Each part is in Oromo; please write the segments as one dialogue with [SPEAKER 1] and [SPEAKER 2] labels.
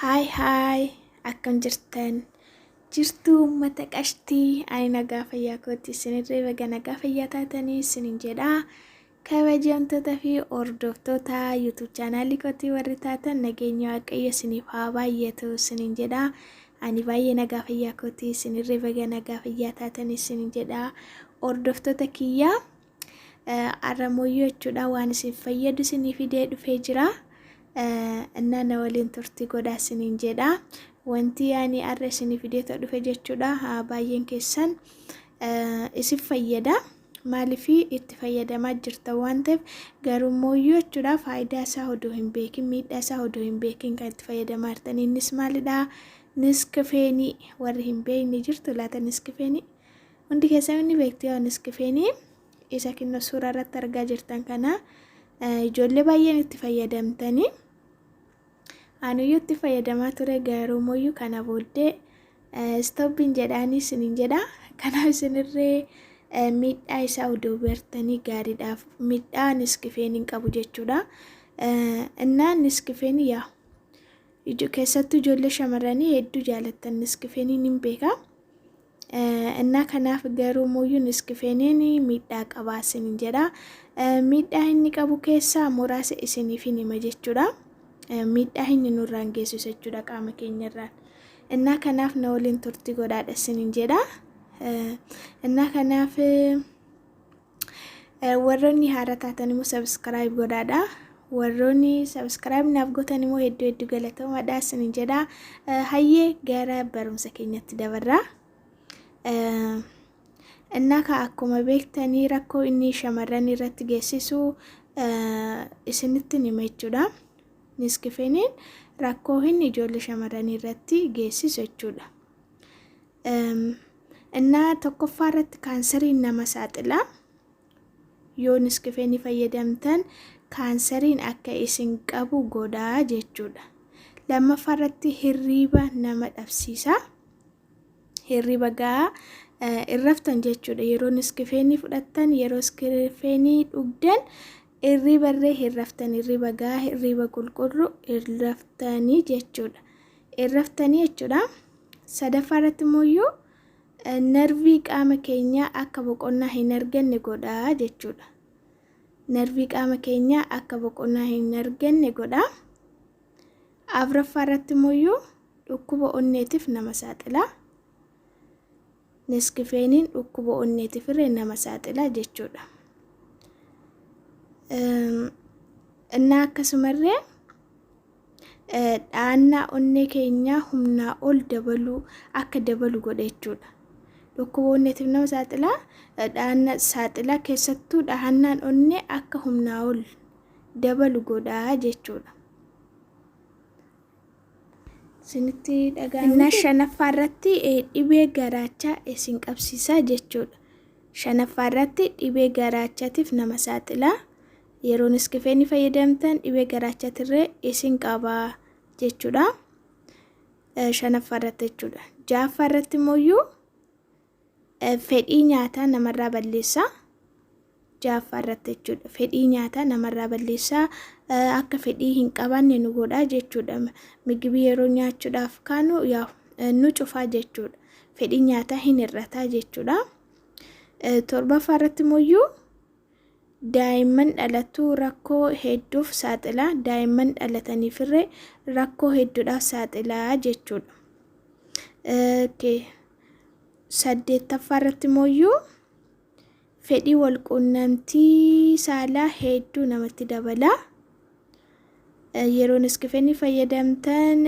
[SPEAKER 1] Haay haay, akkam jirtan? Jirtuu uummata qashtii? Ani nagaa fayyaa kootti, isinirree baga nagaa fayyaa taatanii isinin jedha. Kabajamtoota fi hordoftoota YouTube chaanaalii kootii warri taatan, nageenya Waaqayyo isiniif haa baay'atu isinin jedha. Ani baay'ee nagaa fayyaa kootii, isinirree baga nagaa fayyaa taatanii isinin jedha. Hordoftoota kiyyaa, arramooyyuu jechuudha waan isin fayyadu isinii fidee dhufee jira. Innaa na waliin turtii godhaa isiniin jedha. Wanti ani har'a isinii fidee dhufe jechuudha, baay'een keessan isin fayyada. Maaliif itti fayyadamaa jirta waan ta'eef, garuu mooyyuu jechuudha faayidaa isaa odoo hin beekin, miidhaa isaa odoo hin beekin kan itti fayyadamaa jirtan. Innis maalidha? Niskifeenii warri hin beekne jirtu laata? Niskifeenii hundi keessan ni beektu. Yaa niskifeenii isa kinno suuraa irratti argaa jirtan kana ijoollee baay'een itti fayyadamtanii, anuyyuu itti fayyadamaa ture, garuu mooyyuu kana booddee stoppiin jedhaanii isinin jedha. Kanaaf isinirree miidhaa isaa odoo beertanii gaariidhaaf, miidhaa niskifeeniin qabu jechuudha. Innaa niskifeenii yaa keessattuu ijoollee shamarranii hedduu jaalattan niskifeeniin hin beeka. Innaa kanaaf garuu mooyyuu niskifeeniin miidhaa qabaa isinin jedha. Miidhaa inni qabu keessaa muraasa isiniif hin hima jechuudha. Miidhaa inni nurraan geessisu jechuudha qaama keenyarraan. Innaa kanaaf na waliin turtii godhaadha isinin jedha. Innaa kanaaf warroonni haara taatan immoo subscribe godhaadha. Warroonni subscribe naaf gootan immoo hedduu hedduu galatoomaadha isinin jedha. Hayyee, gara barumsa keenyatti dabarra. Innaa ka akkuma beektanii rakkoo inni shamarran irratti geessisu isinitti hima jechuudha. Niskifeeniin rakkoo inni ijoollee shamarranii irratti geessisu jechuudha. Innaa tokkoffaa irratti kaanseriin nama saaxila. Yoo niskifeenii fayyadamtan kaanseriin akka isin qabu godhaa jechuudha. Lammaffaa irratti hirriiba nama dhabsiisa. Hirriiba gahaa hin jechuudha. Yeroo niskifeenii fudhattan, yeroo niskifeenii dhugdan hirriiba illee hin raftan, hirriiba gahaa, hirriiba qulqulluu hin raftanii jechuudha. Hin raftanii jechuudha. Sadaffaa irratti immoo narvii qaama keenyaa akka boqonnaa hin arganne godhaa jechuudha. Narvii qaama keenyaa akka boqonnaa hin arganne godha. Afuraffaa irratti immoo dhukkuba onneetiif nama saaxila. Niskifeeniin dhukkuba onneetiif illee nama saaxila jechuudha. Innaa akkasumallee dhahannaa onnee keenyaa humnaa ol dabaluu akka dabalu godha jechuudha. Dhukkuba onneetiif nama saaxila, dhahannaa saaxila, keessattuu dhahannaan onnee akka humnaa ol dabalu godha jechuudha. Isinitti dhaga'ama. Innaa shanaffaa irratti dhibee garaachaa isin qabsiisa jechuudha. Shanaffaa irratti dhibee garaachaatiif nama saaxila. Yeroo niskifeenii fayyadamtan dhibee garaachatirree isin qaba jechuudha. Shanaffaa irratti jechuudha. Ja'affaa irratti immoo fedhii nyaataa namarraa balleessa. Ja'affaa irratti jechuudha. Fedhii nyaataa namarraa balleessaa, akka fedhii hin qabaanne nu godha jechuudha. Migibii yeroo nyaachuudhaaf kaanu yaa nu cufaa jechuudha. Fedhii nyaataa hin hir'ataa jechuudha. Torbaffaa irratti immoo daa'imman dhalatu rakkoo hedduuf saaxila. Daa'imman dhalataniifirree rakkoo hedduudhaaf saaxila jechuudha. Saddeettaffaa irratti immoo fedhii walquunnamtii saalaa hedduu namatti dabala. Yeroo niskifeenii fayyadamtan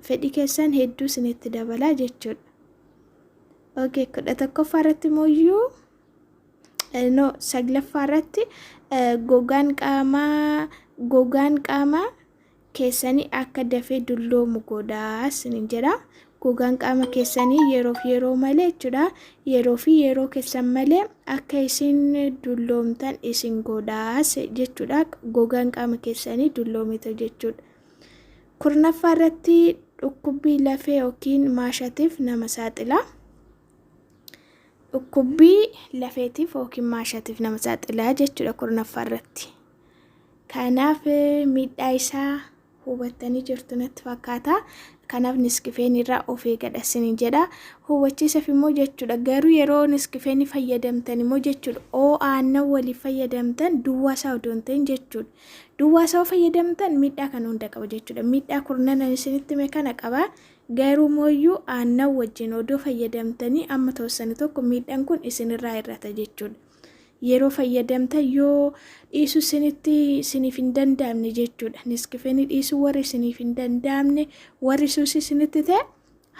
[SPEAKER 1] fedhii keessan hedduu isinitti dabala jechuudha. Okay, 11ffaa irratti immoo, no, saglaffaa irratti gogaan qaamaa keessanii akka dafee dulloomu godhaa isinin jedha. Gogaan qaama keessanii yeroof yeroo malee jechuudha. Yeroo fi yeroo keessan malee akka isin dulloomtan isin godhaa jechuudha. Gogaan qaama keessanii dulloomita jechuudha. 10ffaa irratti dhukkubbii lafee yookiin maashatiif nama saaxila. Dhukkubbii lafeetiif yookiin maashatiif nama saaxila jechuudha 10ffaa irratti. Kanaaf miidhaa isaa Hubattanii jirtu natti fakkaata. Kanaaf niskifeen irraa of eegadha isiniin jedha. Hubachiisaf immoo jechuudha. Garuu yeroo niskifeenii fayyadamtan immoo jechuudha. Oo aannan waliif fayyadamtan duwwaa isaa odoo hin ta'in jechuudha. Duwwaa isaa fayyadamtan miidhaa kana hunda qaba jechuudha. Miidhaa kurnan ani isinitti hime kana qaba. Garuu mooyyuu aannan wajjin odoo fayyadamtanii amma toossani tokko miidhaan kun isinirraa hir'ata jechuudha. Yeroo fayyadamtan yoo dhiisuu isinitti isiniif hin danda'amne jechuudha. Niskifeenii dhiisuu warri isiniif hin danda'amne, warri suusii isinitti ta'e,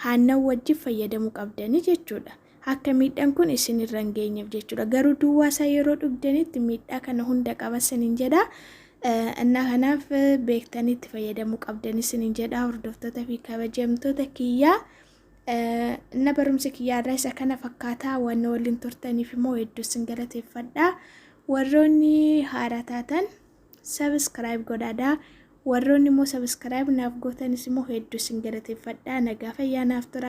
[SPEAKER 1] aannan wajjin fayyadamuu qabdanii jechuudha. Akka miidhaan kun isinirra hin geenyeef jechuudha. Garuu duwwaa isaa yeroo dhugdanitti miidhaa kana hunda qaba isiniin jedha. Innaa kanaaf beektanii itti fayyadamuu qabdanii isiniin jedha, hordoftoota fi kabajamtoota kiyyaa. Inna barumsi kiyyaa irraa isa kana fakkaataa. Waan waliin turtaniif immoo hedduu isin galateeffadha. Warroonni haaraa taatan subscribe godhaadha. Warroonni immoo subscribe naaf gootanis immoo hedduu isin galateeffadha. Nagaa fayyaa naaf tura.